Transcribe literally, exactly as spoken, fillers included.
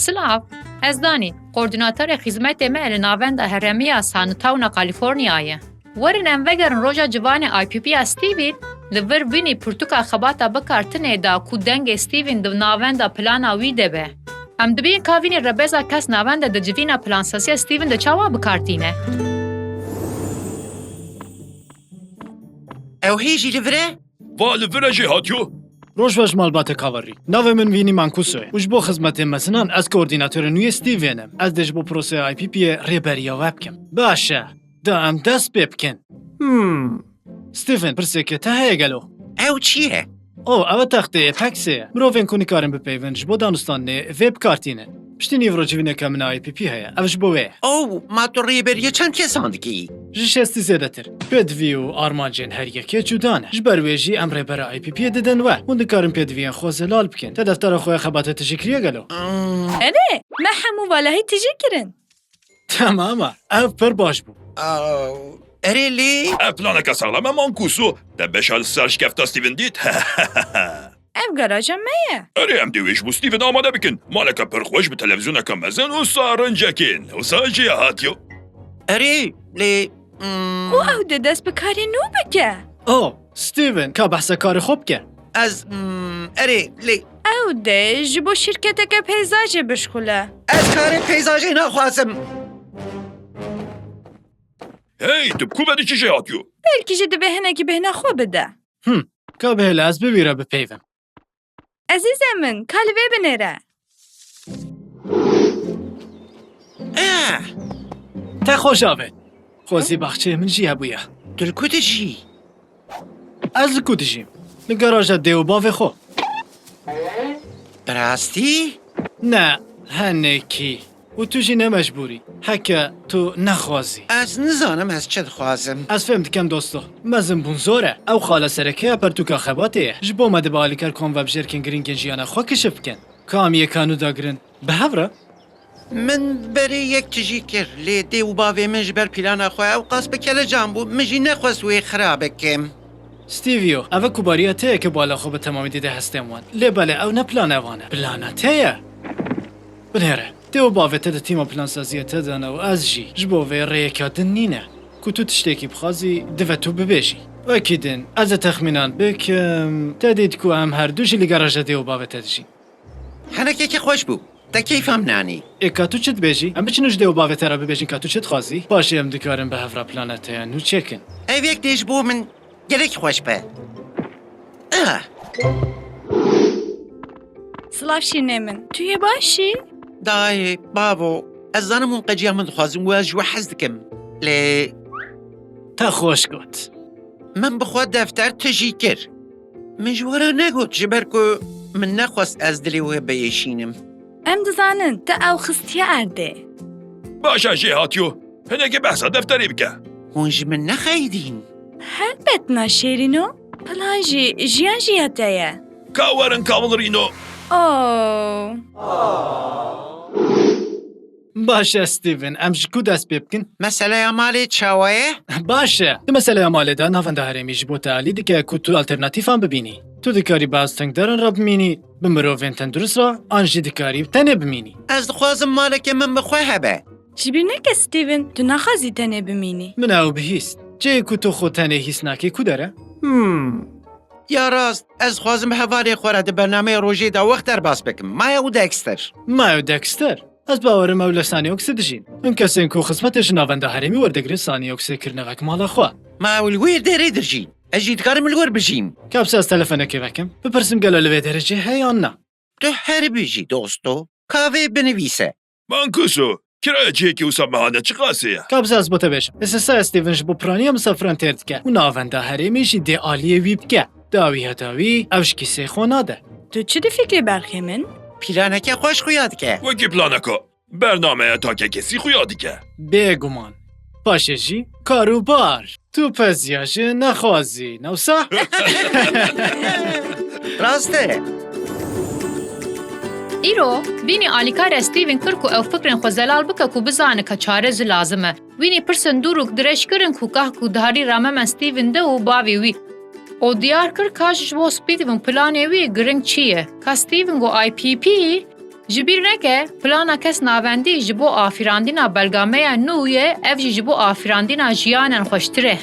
Silav, ez Danî, koordînatorê xîzmetê me li Navenda Herêmî ya Sanitawna Kalîforniyayê. Werin em vegerin roja ciwanê I P P ya Steven, li vir Vînî pirtûka xebata bi kar tine da ku dengê Steven di navenda plana wî de be. Em dibînin ka Vînî rebêza kes navenda di civîna plansaziya Steven de çawa bi kar tîne. Ew hê jî li vir e? Va li vir e jê hatiyo. Roj baş malbate Kavarî. Navê min Vînî Mankuso ye û ji bo xizmetên mezinan ez koordînatorê nû yê Steven im. Ez dê ji bo proseya I P P'yê rêberiya we bikim. Baş e. Da em dest pê bikin. Hmm. Steven, pirseke te heye gelo? Ew çi ye? O, ew texteyê peksê ye. Mirovên ku nikarin bipeyvin ji bo danûstanê vê bi kar tînin. Piştî nîvro civîneke min a I P P heye. Ev ji bo wê ye. Oh, ma tu rêberiya çend kesan dikî? Ji şêstî zêdetir. Pêdivî û armancên her yekê cuda ne. Ji ber wê jî em rêbera I P P'yê didin we. Hûn dikarin pêdiviyên xwe zelal bikin. Te deftera xwe ya xebatê tijî kiriye gelo? Hmm. Erê, me hemû valahî tijî kirin. Tamam e, ev pir baş bû. Aw, erê lê? Ev planeke saxlem e, Mankuso. Te beşa li ser şikefta Steven dît? Ev garaja me ye. Erê, em dê wê ji bo Steven amade bikin. Maleke pir xweş bi televîzyoneke mezin û sarincekên. Wisa jê hatiyo. Erê, lê, hmm. Û ew dê dest bi karê nû bike. Oh, Steven, ka behsa karê xwe bike. Ez, hmm, erê, lê. Ew dê ji bo şîrketeke peyzajê bişxule. Ez karê peyzajê naxwazim. Hey, tu bi ku ve diçî jê hatiyo? Belkî jî divê hinekî bêhna xwe bide. Hm, ka bihêle ez bi wî re bipeyvim. Ezîzê min, ka li vê binêre. Eh! Te xweş avêt. Xwezî baxçeyê min jî hebûye. Tu li ku dijî? Ez li ku dijîm? Li garaja dê û bavê xwe. Bi rastî? Ne, henekî. Û tu jî ne mecbûrî. Heke tu nexwazî. Ez nizanim ez çi dixwazim. Ez fêm dikem dosto. Mezinbûn zor e. Ew xala sereke ya pertûka xebatê ye. Ji bo me dibe alîkar ku em vebijêrkên girîngên jiyana xwe kişif bikin. Ka em yeka nû dagirin bi hev re? Min berê yek tijî kir, lê dê û bavê min ji ber plana xwe ew qas bi kelecan bû, min jî nexwest wê xira bikim. Stevio, ev e kubariya te ye ku bala xwe bi temamî dide hestên wan. Lê belê ew ne plana wan e. Plana te ye. Binêre, dê û bavê te di tîma plansaziya te de ne û ez jî. Ji bo vê rêyeka din nîne. Ku tu tiştekî bixwazî, dive tu bibêjî. Wekî din, ez ê texmînan bikim, te dît ku em her du jî li garaja dê û bavê te dijîn. Henekeke xweş bû. Te keyfa min anî. Ê ka tu çi dibêjî? Em biçin û ji dê û bavê te re bibêjin ka tu çi dixwazî? Paşê em dikarin bi hev re plana te ya nû çêkin. Ev yek dê ji bo min gelek xweş be. Ah! Silav şîrnê min. Tu yê baş î? Dayê, bavo, ez zanim hûn qeciya min dixwazin û ez ji we hez dikim. Lê Te xweş got. Min bi xwe defter tijî kir. Min ji we re negot, ji ber ku min nexwest ez dilê we biêşînim. Em dizanin te ew xistiye erdê. Baş e, jê hatiyo. Hinekê behsa defterê bike. Hûn ji min nexeyidîn. Helbet na şêrîno. Plan jî, jiyan jî ya te ye. Ka werin, Kavalrîno. Oh. Baş e, Steven, em ji ku dest pê bikin? Meseleya malê çawa ye? Baş e. Di meseleya malê de navenda herêmî ji bo te alî dike ku tu alternatîfan bibînî. Tu dikarî bi astengdaran re bimînî, bi mirovên tendurist re, an jî dikarî tenê bimînî. Ez dixwazim maleke min bi xwe hebe. Ji bîr neke, Steven, tu naxwazî tenê bimînî. Min ew bihîst. Cihê ku tu xwe tenê hîs nakî ku der e? Hmm. Ya rast, ez dixwazim bi hevalên xwe re di bernameyê rojê de wext derbas bikim. Maya û Dexter. Maya û Dexter? Ez bawerim ew li Sanîoksê dijîn. Him kesên ku xizmetê ji navenda herêmî werdigrin Sanîoksê kirine wek mala xwe. Ma ew li wê derê dijîn. Ez jî dikarim li wir bijîm. Kabsa ez telefonekê vekim. Bipirsim gelo li vê derê cih heye yan na? Tu her bijî dosto. Ka vê binivîse. Mankuso, kiraya cihekî wisa mehane çiqasê ye? Kabsa ez bo te bêjim. Êsesa Steven ji bo piraniya misafiran têr dike û navenda herêmî jî dê aliyê wî bike. Dawî heta wî ev ji kîsê xwe nade. Tu çi difikrî berxê min? Planeke xweş xuya dike. Wekî planeka. Bernameya takekesî xuya dike. Bêguman. Paşê jî karûbar. Tu peziya jî nexwazî, ne wisa? Rast e. Îro, Vînî alîkare Steven kir ku ew fikrên xwe zelal bike ku bizane ka çare jî lazim e. Wînî pirsên dûr û dirêj kirin ku gah ku diharî ramemen Steven de û bavê wî. Û diyar kir ka ji bo Steven planê wî giring çi ye. Ka Steven û I P P Ji bîr neke, plana kes navendî ji bo afirandina belgameya nû ye, ev jî ji bo afirandina jiyanen xweştir e.